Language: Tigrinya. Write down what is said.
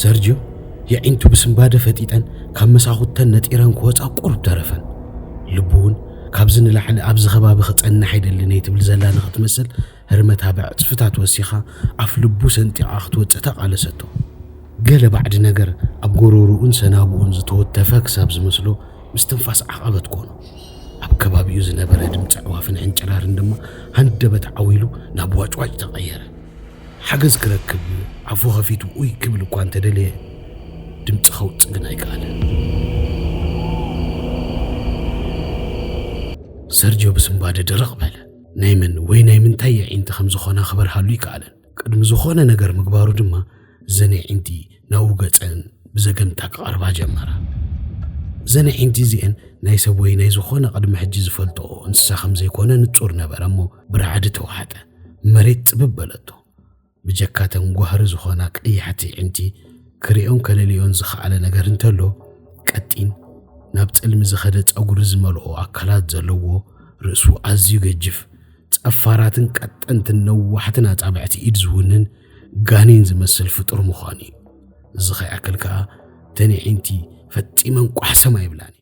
ሰርጅዮ የዒንቱ ብስንባደ ፈጢጠን ካብ መሳኹተን ነጢረን ክወፃ ቁሩብ ተረፈን። ልቡ እውን ካብዚ ንላዕሊ ኣብዚ ከባቢ ክፀንሕ ኣይደልን እየ ትብል ዘላ ንኽትመስል ህርመታ ብዕፅፍታት ወሲኻ ኣፍ ልቡ ሰንጢቓ ክትወፅእ ተቓለሰቶ። ገለ ባዕዲ ነገር ኣብ ጎሮርኡን ሰናብኡን ዝተወተፈ ክሳብ ዝመስሎ ምስትንፋስ ዓቐበት ኮኖ። ኣብ ከባቢኡ ዝነበረ ድምፂ ኣዕዋፍን ዕንጭራርን ድማ ሃንደበት ዓው ኢሉ ናብ ዋጭዋጭ ተቐየረ። ሓገዝ ክረክብ ኣፉ ኸፊቱ ኡይ ክብል እኳ እንተደለየ ድምፂ ከውፅእ ግን ኣይከኣለን። ሰርጅዮ ብስንባደ ድርቕ በለ። ናይ መን ወይ ናይ ምንታይ የዒንቲ ከም ዝኾና ክበርሃሉ ይከኣለን። ቅድሚ ዝኾነ ነገር ምግባሩ ድማ እዘን የዒንቲ ናብኡ ገፀን ብዘገምታ ክቐርባ ጀመራ። እዘን የዒንቲ እዚአን ናይ ሰብ ወይ ናይ ዝኾነ ቅድሚ ሕጂ ዝፈልጦ እንስሳ ከም ዘይኮነ ንጹር ነበረ እሞ ብራዕዲ ተዋሕጠ። መሬት ጽብብ በለቶ። ብጀካተን ጓህሪ ዝኾና ቀያሕቲ የዒንቲ ክሪኦን ከለልዮን ዝኸኣለ ነገር እንተሎ ቀጢን ናብ ጸልሚ ዝኸደ ጸጉሪ ዝመልኦ ኣካላት ዘለዎ ርእሱ ኣዝዩ ገጅፍ ጸፋራትን ቀጠንትን ነዋሕትን ኣጻብዕቲ ኢድ ዝውንን ጋኔን ዝመስል ፍጡር ምዃኑ እዩ። እዚ ከይኣክል ከኣ ተን የዒንቲ ፈጺመን ቋሕሰም ኣይብላን እዩ።